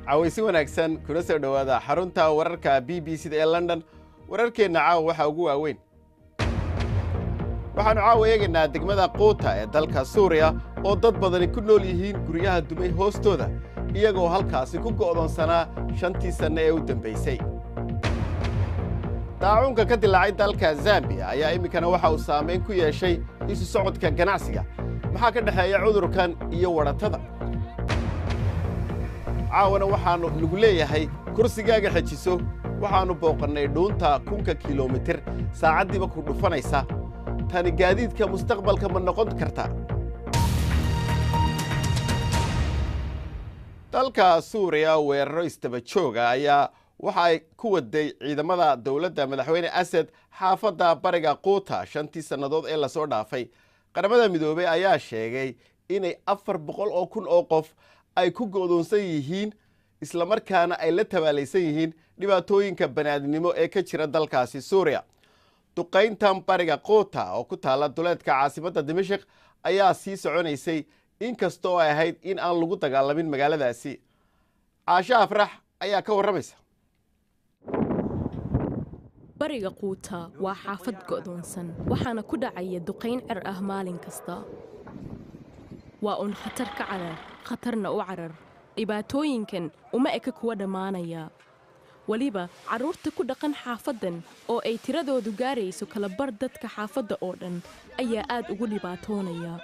Cawaysi wanaagsan, kuna soo dhowaada xarunta wararka BBC da ee London. Wararkeenna caawa waxaa ugu waaweyn: waxaannu caawa eegaynaa degmada Quuta ee dalka Suuriya oo dad badani ku nool yihiin guryaha dumay hoostooda, iyagoo halkaasi ku go'doonsanaa 5tii sanno ee u dambaysay. Daacuunka ka dilaacay dalka Zambiya ayaa iminkana waxa uu saamayn ku yeeshay isu socodka ganacsiga. Maxaa ka dhexeeya cudurkan iyo wadhatada? Caawana waxaannu lagu leeyahay kursigaaga xejiso. Waxaannu booqannay dhuunta 1000-ka kilomitir saacaddiiba ku dhufanaysa. Tani gaadiidka mustaqbalka ma noqon karta? Dalka Suuriya weeraro isdaba jooga ayaa waxa ay ku waday ciidamada dowladda madaxweyne Asad xaafadda bariga Quuta 5tii sannadood ee lasoo dhaafay. Qaramada Midoobey ayaa sheegay inay 400,000 oo qof ay ku go'doonsan yihiin, islamarkaana ay la tabaalaysan yihiin dhibaatooyinka bani'aadnimo ee ka jira dalkaasi Suuriya. Duqayntan bariga Quuta oo ku taalla duleedka caasimadda Dimashik ayaa sii soconaysay, inkastoo ay ahayd in aan lagu dagaalamin magaaladaasi. Caasho Afrax ayaa ka warramaysa. Bariga Quuta waa xaafad go'doonsan, waxaana ku dhacaya duqayn cer ah maalin kasta. Waa uun khatar ka carar, khatarna u carar. Dhibaatooyinkan uma eka kuwa dhammaanaya. Weliba carruurta ku dhaqan xaafaddan, oo ay tiradoodu gaarayso kala bar dadka xaafadda oo dhan, ayaa aad ugu dhibaatoonaya.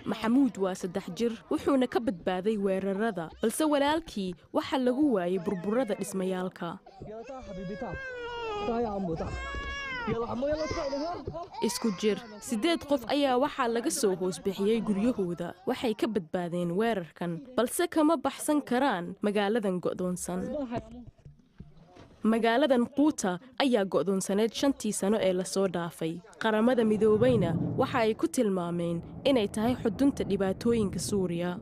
Maxamuud waa 3 jir, wuxuuna ka badbaaday weerarada, balse walaalkii waxaa lagu waayey burburada dhismayaalka. Isku jir 8 qof ayaa waxaa laga soo hoosbixiyey guryahooda. Waxay ka badbaadeen weerarkan, balse kama baxsan karaan magaaladan go'doonsan. Magaaladan Quuta ayaa go'doonsaneyd 5tii sano ee lasoo dhaafay. Qaramada Midoobayna waxa ay ku tilmaameen inay tahay xudunta dhibaatooyinka Suuriya.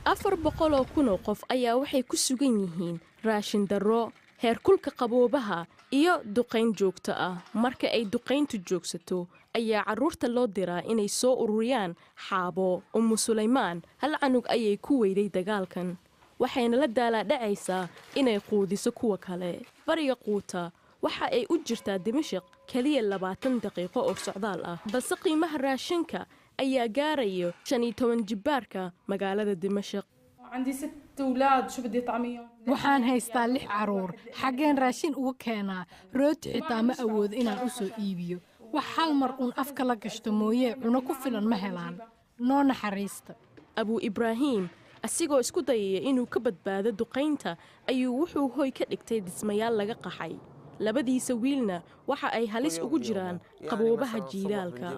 400,000 oo qof ayaa waxay ku sugan yihiin raashin darro, heerkulka qaboobaha iyo duqayn joogto ah. Marka ay duqayntu joogsato ayaa carruurta loo diraa inay soo ururiyaan xaabo. Ummu Sulaymaan hal canug ayay ku weyday dagaalkan, waxayna la daalaadhacaysaa inay quudiso kuwa kale. Bariga Quuta waxa ay u jirtaa Dimashiq keliya 20 daqiiqo oo socdaal ah, balse qiimaha raashinka ayaa gaarayo 15 jibbaarka magaalada Dimashiq. Waxaan haystaa lix carruur, xaggeen raashin uga keenaa? Rooti xitaa ma awoodo inaan u soo iibiyo. Wax hal mar uun afka la gashto mooyee, cuno ku filan ma helaan. Noo naxariista. Abuu Ibraahiim asigoo isku dayaya inuu ka badbaado duqaynta ayuu wuxuu hoy ka dhigtay dhismayaal laga qaxay. Labadiisa wiilna waxa ay halis ugu jiraan qaboobaha jiilaalka.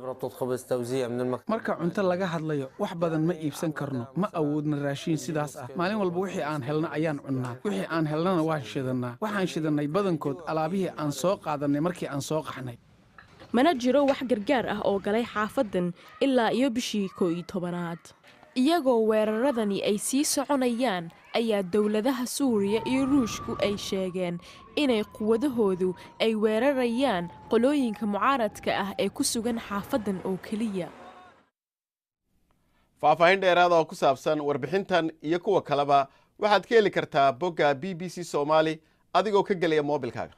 Marka cunto laga hadlayo, wax badan ma iibsan karno. Ma awoodna raashiin sidaas ah. Maalin walba wixii aan helno ayaan cunnaa, wixii aan helnana waan shidannaa. Waxaan shidannay badankood alaabihii aan soo qaadannay markii aan soo qaxnay. Mana jiro wax gargaar ah oo galay xaafaddan ilaa iyo bishii 11aad. Iyagoo weeraradani ay sii soconayaan ayaa dowladaha Suuriya iyo Ruushku ay sheegeen inay quwadahoodu ay weerarayaan qolooyinka mucaaradka ah ee ku sugan xaafaddan oo keliya. Faahfaahin dheeraada oo ku saabsan warbixintan iyo kuwa kaleba waxaad ka heli kartaa bogga BBC Soomaali adigoo ka gelaya moobilkaaga.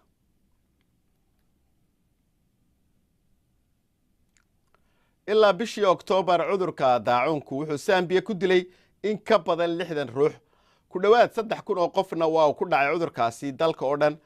Ilaa bishii Oktoobar, cudurka daacuunku wuxuu Sambiya ku dilay in ka badan 60 ruux. Ku dhowaad 3000 oo qofna waa uu ku dhacay cudurkaasi dalka oo dhan.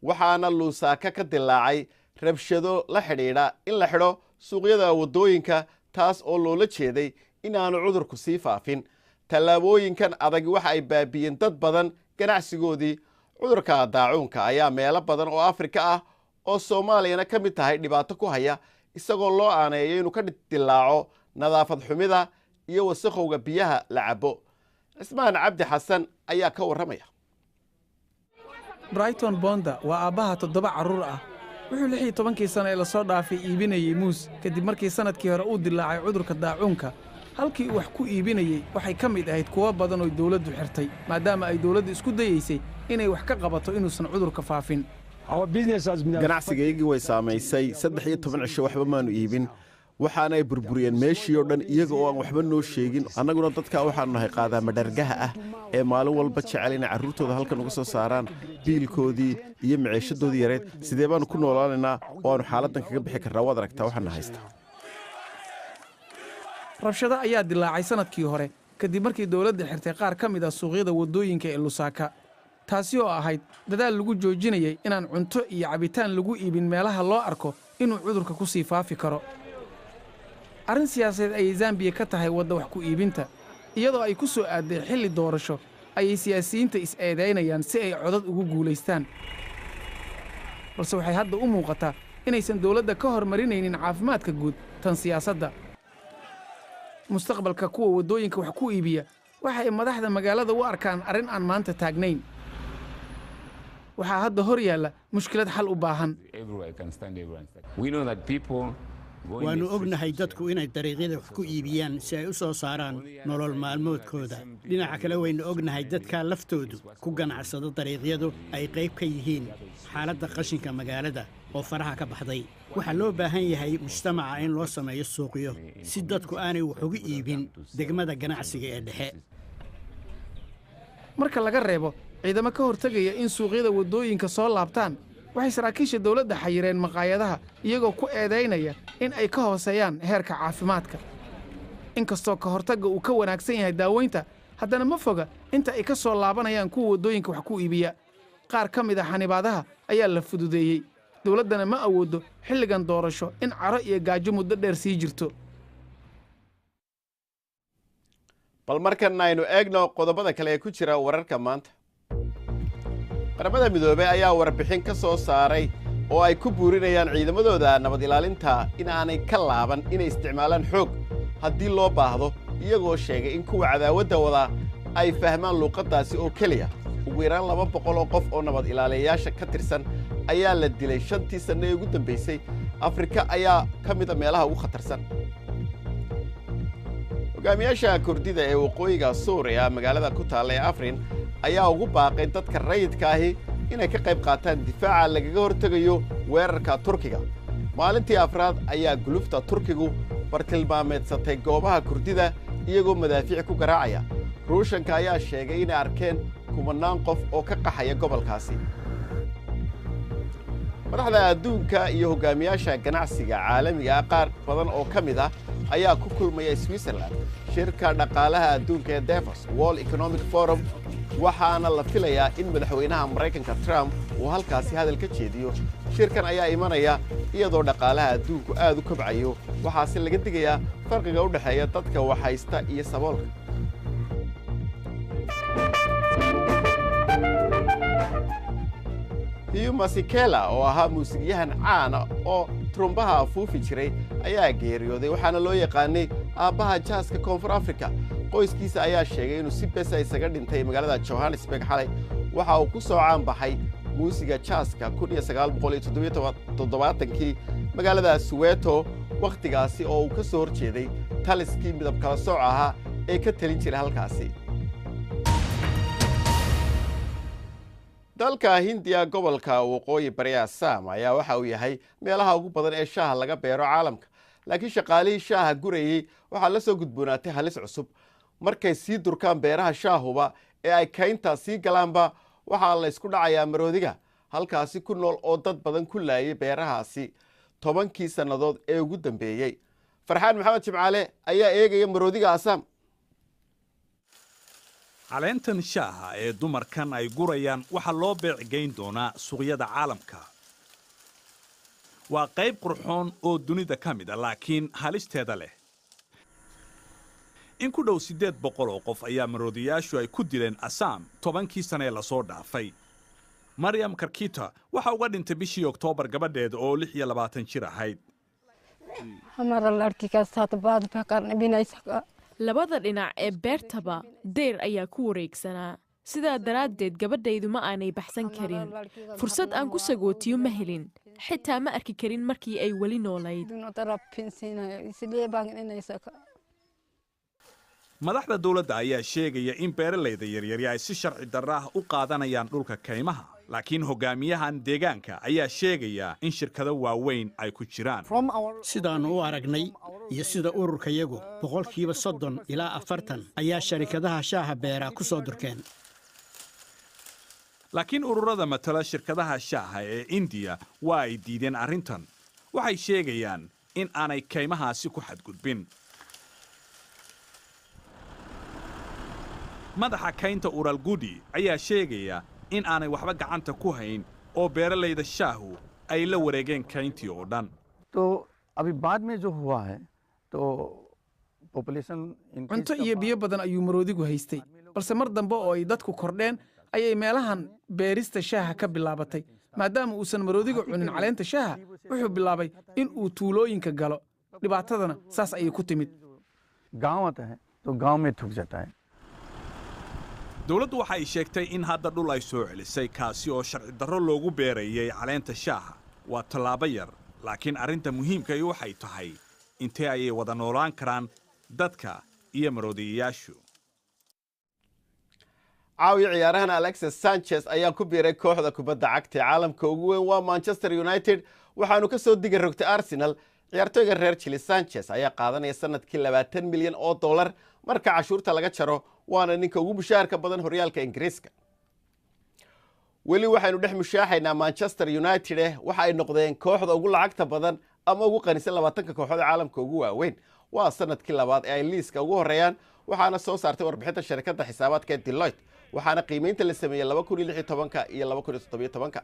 Waxaana Luusaaka ka dilaacay rabshado la xidhiidha in la xidho suuqyada waddooyinka, taas oo loola jeeday inaanu cudurku sii faafin. Tallaabooyinkan adag waxa ay baabiiyeen dad badan ganacsigoodii. Cudurka daacuunka ayaa meelo badan oo Afrika ah, oo Soomaaliyana ka mid tahay, dhibaato ku haya, isagoo loo aaneeyo inuu ka dilaaco nadaafad xumida iyo wasakhowga biyaha la cabo. Cismaan Cabdi Xasan ayaa ka warramaya. Brighton Bonda waa aabbaha toddoba carruur ah. Wuxuu 16kii sano ee lasoo dhaafay iibinayey muus kadib markii sannadkii hore uu dilaacay cudurka daacuunka. Halkii uu wax ku iibinayey waxay ka mid ahayd kuwo badan oo dawladdu xirtay, maadaama ay dawladdu isku dayaysay inay wax ka qabato inuusan cudurka faafin. Ganacsigaygii way saamaysay. 13 cisho waxba maanu iibin, waxaana ay burburiyeen meeshii oo dhan iyaga oo aan waxba noo sheegin. Annaguna dadkaa waxaanu nahay qaadaa madhargaha ah ee maalin walba jecel inay carruurtooda halkan uga soo saaraan biilkoodii iyo maciishadoodii yareed. Sidee baanu ku noolaanaynaa oo aanu xaaladdan kaga bixi karnaa? Waad aragtaa waxaana haysta. Rabshado ayaa dilaacay sanadkii hore kadib markii dowladda xirtay qaar ka mid ah suuqyada waddooyinka ee Lusaaka, taasi oo ahayd dadaal lagu joojinayay inaan cunto iyo cabitaan lagu iibin meelaha loo arko inuu cudurka ku sii faafi karo. Arrin siyaasadeed ayay Zambiya ka tahay wadda wax ku iibinta. Iyadoo ay ku soo aadday xilli doorasho ayay siyaasiyiinta is-eedaynayaan si ay codad ugu guulaystaan, balse waxay hadda u muuqataa inaysan dowladda ka hormarinaynin caafimaadka guud tan siyaasadda. Mustaqbalka kuwa waddooyinka wax ku iibiya waxa ay madaxda magaalada u arkaan arrin aan maanta taagnayn. Waxaa hadda hor yaalla mushkilad xal u baahan. Waannu ognahay dadku inay dariiqyada wax ku iibiyaan si ay u soo saaraan nolol maalmoodkooda. Dhinaca kale, waynu ognahay dadkaa laftoodu ku ganacsado dariiqyadu ay qayb ka yihiin xaaladda qashinka magaalada oo faraha ka baxday. Waxaa loo baahan yahay mujtamaca in loo sameeyo suuqyo si dadku aanay wax uga iibin degmada ganacsiga ee dhexe. Marka laga reebo ciidamo ka hortegaya in suuqyada waddooyinka soo laabtaan, waxay saraakiisha dowladda xayireen maqaayadaha iyagoo ku eedaynaya in ay ka hooseeyaan heerka caafimaadka. Inkastoo ka hortagga uu ka wanaagsan yahay daaweynta, haddana ma foga inta ay ka soo laabanayaan kuwa waddooyinka wax ku iibiya. Qaar ka mid ah xanibaadaha ayaa la fududeeyey, dowladdana ma awooddo xilligan doorasho in caro iyo gaajo muddo dheer sii jirto. Bal markan aynu eegno qodobada kale ee ku jira wararka maanta. Qaramada Midoobey ayaa warbixin ka soo saaray oo ay ku buurinayaan ciidamadooda nabad ilaalinta in aanay ka laaban inay isticmaalaan xoog haddii loo baahdo, iyagoo sheegay in kuwa cadaawadda wadaa ay fahmaan luuqaddaasi oo keliya. Ugu yaraan 200 oo qof oo nabad ilaaliyayaasha ka tirsan ayaa la dilay 5tii sanno ee ugu dambaysay. Afrika ayaa ka mida meelaha ugu khatarsan. Hogaamiyaasha Kurdida ee waqooyiga Suuriya magaalada ku taalla ee Afrin ayaa ugu baaqay dadka rayidka ahi inay ka qayb qaataan difaaca lagaga hortegayo weerarka Turkiga. Maalintii afraad ayaa gulufta Turkigu bartilmaameedsatay goobaha Kurdida iyagoo madaafiic ku garaacaya. Ruushanka ayaa sheegay inay arkeen kumanaan qof oo ka qaxaya gobolkaasi. Madaxda adduunka iyo hogaamiyaasha ganacsiga caalamiga ah qaar badan oo ka mid ah ayaa ku kulmaya Switzerland shirka dhaqaalaha adduunka ee Davos World Economic Forum, waxaana la filayaa in madaxweynaha Maraykanka Trump uu halkaasi hadal ka jeediyo. Shirkan ayaa imanaya iyadoo dhaqaalaha adduunku aad u kobcayo, waxaase laga digayaa farqiga u dhexeeya dadka waxhaysta iyo saboolka. Hugh Masekela oo ahaa muusigyahan caana oo trumbaha afuufi jiray ayaa geeriyooday, waxaana loo yaqaanay aabbaha jaaska Koonfur Afrika. Qoyskiisa ayaa sheegay inuu si besa isaga dhintay magaalada Johannesburg xalay. Waxa uu ku soo caanbaxay muusiga jaaska 1977kii magaalada Soweto, wakhtigaasi oo uu ka soo hor jeeday taliskii midab kala sooc ahaa ee ka telin jiray halkaasi. Dalka Hindiya, gobolka waqooyi bari Assam ayaa waxa uu yahay meelaha ugu badan ee shaaha laga beero caalamka, laakiin shaqaalihii shaaha gurayey waxaa la soo gudboonaatay halis cusub. Markay sii durkaan beeraha shaahuba ee ay kayntaa sii galaanba, waxaa la ysku dhacayaa maroodiga halkaasi ku nool oo dad badan ku laayay beerahaasi 10kii sannadood ee ugu dambeeyey. Farxaan Maxamed Jimcaale ayaa eegaya maroodiga Assam. Caleentan shaaha ee dumarkan ay gurayaan waxaa loo beecgeyn doonaa suuqyada caalamka. Waa qayb qurxoon oo dunida ka mid a, laakiin halisteeda leh. In ku dhow 800 oo qof ayaa maroodiyaashu ay ku dileen Assam 10kii sane ee lasoo dhaafay. Maryam Karkita waxa uga dhintay bishii Oktoobar gabadheeda oo 26 jir ahayd. Labada dhinac ee beertaba deyr ayaa ku wareegsanaa, sidaa daraaddeed gabadhaydu ma aanay baxsan karin. Fursad aan ku sagootiyo ma helin, xitaa ma arki karin markii ay weli noolayd. Madaxda dowladda ayaa sheegaya in beeralayda yaryari ay si sharci darro ah u qaadanayaan dhulka kaymaha. Laakiin hoggaamiyahan deegaanka ayaa sheegaya in shirkado waaweyn ay ku jiraan. Sidaannu u aragnay iyo sida ururkayagu, 30% ilaa 40 ayaa sharikadaha shaaha beera ku soo durkeen. Laakiin ururada matala shirkadaha shaaha ee Indiya waa ay diideen arrintan. Waxay sheegayaan in aanay kaymahaasi ku xadgudbin. Madaxa kaynta Uralgudi ayaa sheegaya in aanay waxba gacanta ku hayn oo beeralayda shaahu ay la wareegeen kayntii oo dhan. Cunto iyo biyo badan ayuu maroodigu haystay, balse mar dambe oo ay dadku kordheen ayay meelahan beerista shaaha ka bilaabatay. Maadaama uusan maroodigu cunin caleenta shaaha, wuxuu bilaabay in uu tuulooyinka galo. Dhibaatadana saas ayay ku timid. Dowladdu waxa ay sheegtay in hadda dhul ay soo celisay, kaasi oo sharci darro loogu beerayay caleenta shaaha. Waa tallaabo yar, laakiin arrinta muhiimkai waxay tahay intee ayay wada noolaan karaan dadka iyo maroodiyayaashu? Caawiya ciyaarahan, Alexis Sanchez ayaa ku biiray kooxda kubadda cagta ee caalamka ugu weyn, waa Manchester United, waxaanu ka soo diga rogtay Arsenal. Ciyaartoyga reer Chili Sanchez ayaa qaadanaya sanadkii 20 milyan oo dollar marka cashuurta laga jaro, waana ninka ugu mushaharka badan horyaalka Ingiriiska. Weli waxaynu dhex mushaaxaynaa Manchester United. Waxa ay noqdeen kooxda ugu lacagta badan ama ugu qanisan 20-ka kooxood caalamka ugu waaweyn. Waa sanadkii labaad ee ay liiska ugu horeeyaan, waxaana soo saartay warbixinta sharikadda xisaabaadka ee Deloitte, waxaana qiimeynta la sameeyey 2016-ka iyo 2017-ka.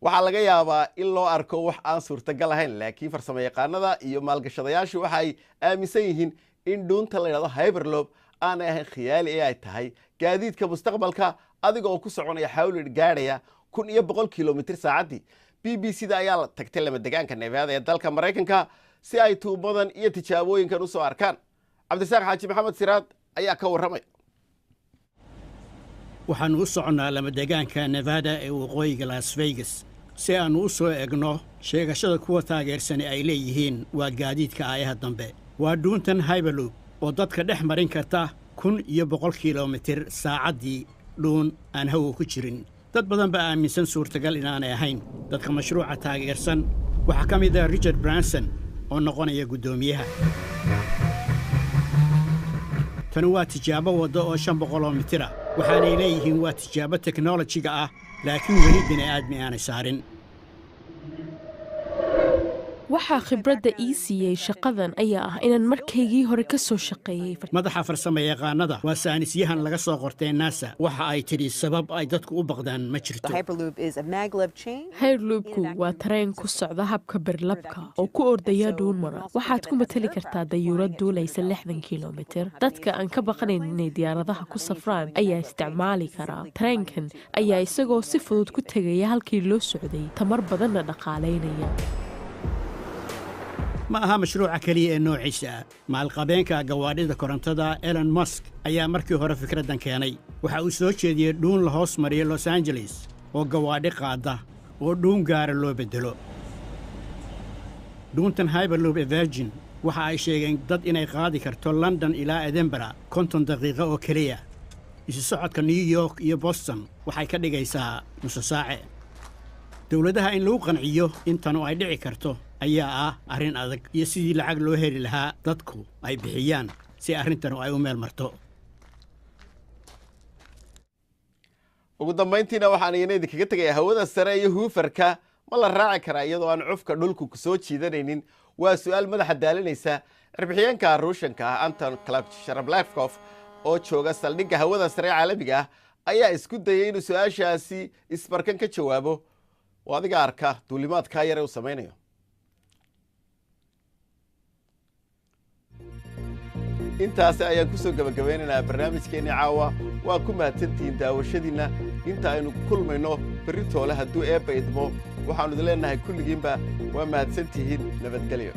Waxaa laga yaabaa in loo arko wax aan suurtagal ahayn, laakiin farsamo yaqaanada iyo maalgashadayaashu waxa ay aaminsan yihiin in dhuunta la yidhahdo Hyperloop aanay ahayn khiyaali ee ay tahay gaadiidka mustaqbalka, adiga oo ku soconaya xawli gaadhaya 1100 kilomitir saacaddii. BBC da ayaa tagtay lama degaanka Nevada ee dalka Maraykanka si ay tuubadan iyo tijaabooyinkan usoo arkaan. Cabdisaaq Xaaji Maxamed Siraad ayaa ka warramaya. Waxaannu u soconnaa lamadegaanka Nevada ee waqooyiga Las Vegas si aannu u soo egno sheegashada kuwa taageersani ay leeyihiin waa gaadiidka aayaha dambe, waa dhuuntan Hyperloop oo dadka dhex marin karta 1100 kilomitir saacaddii, dhuun aan hawo ku jirin. Dad badan baa aaminsan suurtagal inaanay ahayn. Dadka mashruuca taageersan waxaa ka mid ah Richard Branson oo noqonaya guddoomiyaha. Tani waa tijaabo waddo oo 500 oo mitir ah. Waxaanay leeyihiin waa tijaabo teknolojiga ah, laakiin weli bini'aadmi aanay saarin. Waxaa khibradda ii siiyey shaqadan ayaa ah inaan markaygii hore ka soo shaqeeyey. Madaxa farsamo yaqaanada waa saanisyahan laga soo qortay NASA. Waxa ay tidhi sabab ay dadku u baqdaan ma jirto. Hyperloopku waa tareen ku socda habka birlabka oo ku ordaya dhuun mara. Waxaad ku matali kartaa dayuurad duulaysa 60 kilomitir. Dadka aan ka baqanayn inay diyaaradaha ku safraan ayaa isticmaali karaa tareenkan ayaa isagoo si fudud ku tegaya halkii loo socday, tamar badanna dhaqaalaynaya. Ma aha mashruuca keliya ee noociisa ah. Maalqabeenka gawaadhida korontada Elon Musk ayaa markii hore fikraddan keenay. Waxa uu soo jeediyey dhuun la hoos mariyo Los Angeles oo gawaadhi qaadda oo dhuun gaara loo beddelo. Dhuuntan Hyperloop ee Virgin waxa ay sheegeen dad inay qaadi karto London ilaa Edinburgh 50 daqiiqo oo keliya. Isu socodka New York iyo Boston waxay ka dhigaysaa nuso saace. Dowladaha in lagu qanciyo intanu ay dhici karto ayaa ah arrin adag, iyo sidii lacag loo heli lahaa dadku ay bixiyaan si arrintanu ay u meel marto. Ugu dambayntiina waxaan iyana idinkaga tegayaa hawada sare iyo huufarka ma la raaci karaa iyadoo aan cufka dhulku kusoo jiidanaynin? Waa su-aal madaxa daalinaysa. Cirbixiyeenka Ruushanka ah Anton Sharablavkov oo jooga saldhigga hawada sare ee caalamiga ah ayaa isku dayay inuu su-aashaasi isbarkan ka jawaabo. Oo adiga arka duulimaadkaa yare uu samaynayo. Intaasi ayaan ku soo gebagabeynaynaa barnaamijkeenni caawa. Waa ku mahadsantihiin daawashadiinna. Inta aynu kulmayno berri toole hadduu Eebba idmo, waxaannu idin leenahay kulligiinba waa mahadsantihiin. Nabadgelyo.